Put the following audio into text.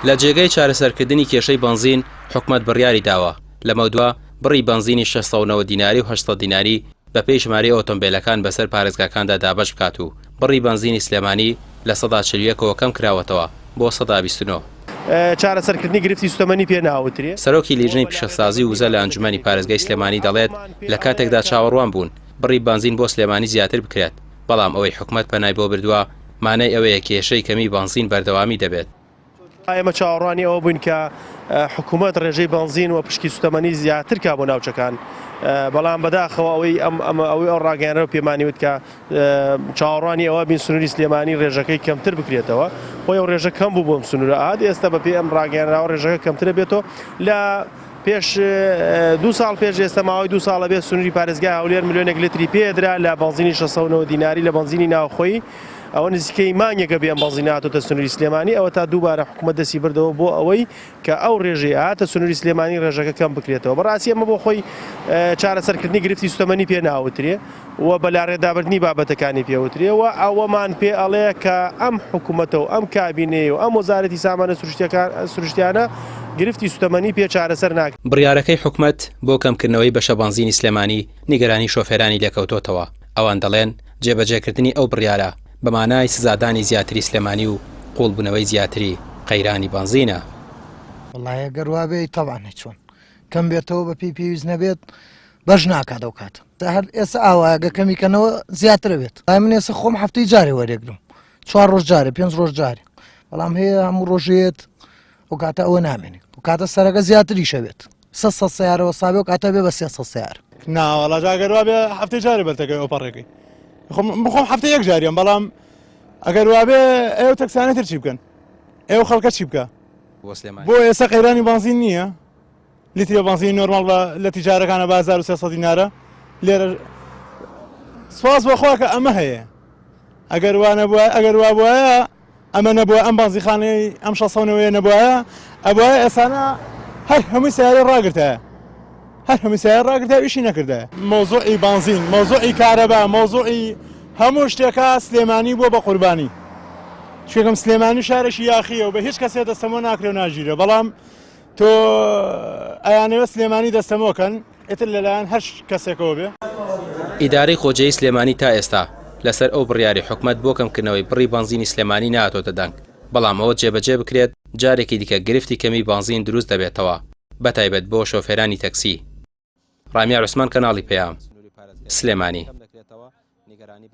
لە جێگەی چارەسەرکردنی کێشەی بەنزین، حکومەت بڕیاری داوە، لەمەودوا بڕی بەنزینی 690 دیناری و 800 دیناری بەپێی ژمارەی ئۆتۆمبێلەکان بەسەر پارێزگاکاندا دابەش بکات و بڕی بەنزینی سلێمانی 41% ەوە کەم کراوەتەوە بۆ 29%. چارەسەرکردنی گرفتی سوتەمەنی پێ ناوترێ. سەرۆکی لیژنەی پیشەسازی و وزە لە ئەنجومەنی پارێزگای سلێمانی دەڵێت، لە کاتێکدا چاوەڕوان بوون بڕی بەنزین بۆ سلێمانی زیاتر بکرێت، بەڵام ئەوەی حکومەت پەنای بۆ بردووە مانای ئەوەیە کێشەی کەمی بەنزین بەردەوامی دەبێت. ئێمە چاوەڕوانی ئەوە بووین کە حکومەت ڕێژەی بەنزین و پشکی سوتەمەنی زیاتر کا بۆ ناوچەکان، بەڵام بەداخەوە ئەوەی ئەم ئەوەی ئەو ڕاگەیاندنەوە پێمانی وت کە چاوەڕوانی ئەوە بین سنووری سلێمانی ڕێژەکەی کەمتر بکرێتەوە، خۆی ئەو ڕێژە کەم بوو بۆم سنوورە ئاد ئێستا بەپێی ئەم ڕاگەیاندراوە ڕێژەکە کەمترە بێتەوە لە پێش دوو ساڵ پێش ئێستا ماوەی دوو ساڵە بێت سنووری پارێزگای هەولێر ملیۆنێک لتری پێدرا لە بەنزینی 690 دیناری لە بەنزینی ناوخۆیی ئەوە نزیکەی مانگێکە بێ ئەم بەنزینە هاتۆتە سنووری سلێمانی ئەوە تا دووبارە حکوومەت دەستی بردەوە بۆ ئەوەی کە ئەو ڕێژەی هاتە سنووری سلێمانی ڕێژەکە کەم بکرێتەوە بەڕاستی ئەمە بۆ خۆی چارەسەرکردنی گرفتی سوتەمەنی پێ ناوترێ و بە لاڕێدابردنی بابەتەکانی پێ وترێ و ئەوەمان پێ ئەڵێ کە ئەم حکوومەتە و ئەم کابینەیە و ئەم وەزارەتی سامانە سروشتیانە گرفتی سوتەمەنی پێ چارەسەر ناکرێت. بڕیارەکەی حکومەت بۆ کەمکردنەوەی بەشە بەنزینی سلێمانی نیگەرانی شۆفێرانی لێکەوتۆتەوە، ئەوان دەڵێن جێبەجێکردنی ئەو بڕیارە بە مانای سزادانی زیاتری سلێمانی و قووڵبوونەوەی زیاتری قەیرانی بەنزینە. وەڵای گەر وابێ تەبعەن چۆن کەم بێتەوە بە پێی پێویست نەبێت بەش ناکات ئەو کاتە هەر ئێستا ئاوایە گە کەمی کەنەوە زیاترە بێت ئای من ئێستا خۆم هەفتەی جارێ وەرێگرم چوار ڕۆژ جارێ پێنج ڕۆژ جارێ بەڵام هەیە هەموو ڕۆژێت ئەو کاتە ئەوە نامێنێ و کاتە سەرەکە زیاتریشە بێت سە سە سیارەوە سابێ و کاتە بێ بە سێ سە سیار ناوەڵا جاگەر وابێ هەفتەی جارێ بەرتەکەی ئەو پەڕێکەی خۆم بخۆم هەفتە یەک جاریان بەڵام ئەگەر وابێ ئێوە تەکسانە تر چی بکەن ئێوە خەڵکە چی بکە بۆ ئێستا قەیرانی بانزین نییە لیترێ بەنزینی نۆرماڵ بە لە تیجارەکانە بە 1300 دینارە لێرە سپاس بەخوا کە ئەمە هەیە ئەگەر وا نەبووە ئەگەر وا بوایە ئەمە نەبووە ئەم بانزیخانەی ئەم شەسەونەوەیە نەبوایە ئەبوایە ئێسانە هەر هەمووی سیارە ڕاگرتایە هەر هەمووی سیارە ڕاگرتایە ئیشی نەکردایە مەوزوعی بانزین مەوزوعی کارەبا مەوزوعی هەموو شتێکە سلێمانی بووە بە قوربانی چێکم سلێمانی شارێکی یاخیە و بە هیچ کەسێ دەستەمۆ ناکرێ و ناگیرێ بەڵام تۆ ئەیانەوێت سلێمانی دەستەمۆ کەن ئیتر لەلایەن هەر کەسێکەوە بێ. ئیدارەی خۆجێی سلێمانی تا ئێستا لەسەر ئەو بڕیارەی حکومەت بۆ کەمکردنەوەی بڕی بەنزینی سلێمانی نەهاتۆتە دەنگ، بەڵام ئەوە جێبەجێ بکرێت جارێکی دیکە گرفتی کەمی بەنزین دروست دەبێتەوە بەتایبەت بۆ شۆفێرانی تەکسی. ڕامیار عوسمان کەناڵی پەیام، سلێمانی.